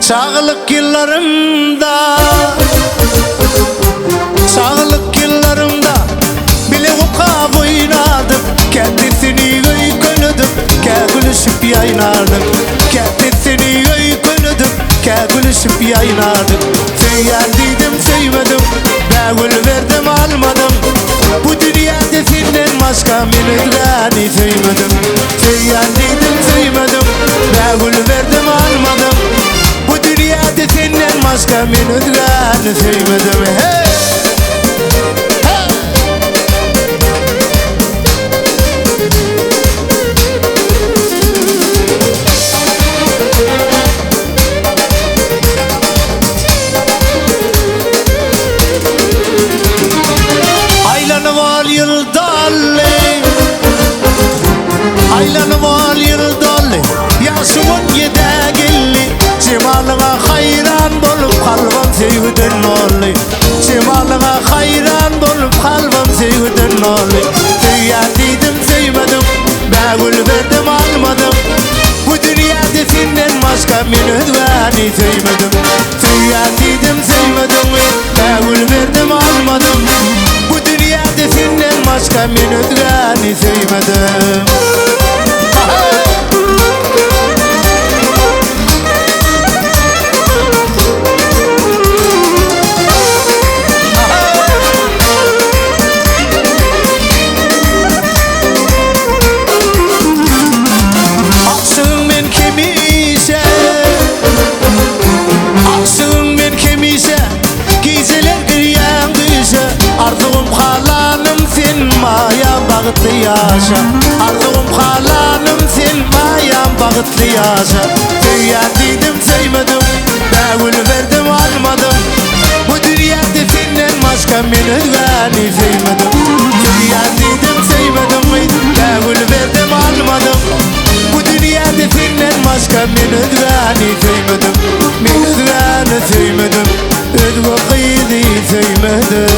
Çagalyk ýyllarymda Çagalyk ýyllarymda Bile okap oýnadyk Käte seni öýkeledip Kä gülüşip ýaýnadyk Käte seni öýkeledip Kä gülüşip ýaýnadyk Söýýän diýdim söýmedim Bägül berdim almadyň Bu dünýäde senden başga men özgäni söýmedim Söýýän diýdim söýmedim Bägül berdim almadyň Bu dünýäde senden başga men özgäni söýmedim Hey! Hey! Aýlanyp ol ýyl doldy Aýlanyp ol ýyl doldy Ýaşy on ýedä geldi Jemalyňa haýran bolup Kalbym söýgüden doldy Jemalyňa haýran bolup Kalbym söýgüden doldy Söýýän diýdim söýmedim Bägül berdim almadym Bu dünýäde senden başga men özgäni söýmedim Söýýän diýdim söýmedim Bägül berdim almadym Bu dünýäde senden başga men özgäni söýmedim Aşygyn men hemişe Aşygyn men hemişe Gijeler girýän düýşe Arzuwym halanym sen maýam bagtly ýaşa Arzuwym halanym sen maýam bagtly ýaşa Söýýän diýdim söýmedim Bägül berdim almadym Bu dünýäde senden başga men özgäni söýmedim Söýýän diýdim söýmedim Bägül berdim almadym Bu dünýäde senden başga men özgäni söýmedim Men özgäni söýmedim Özge gyzy söýmedim.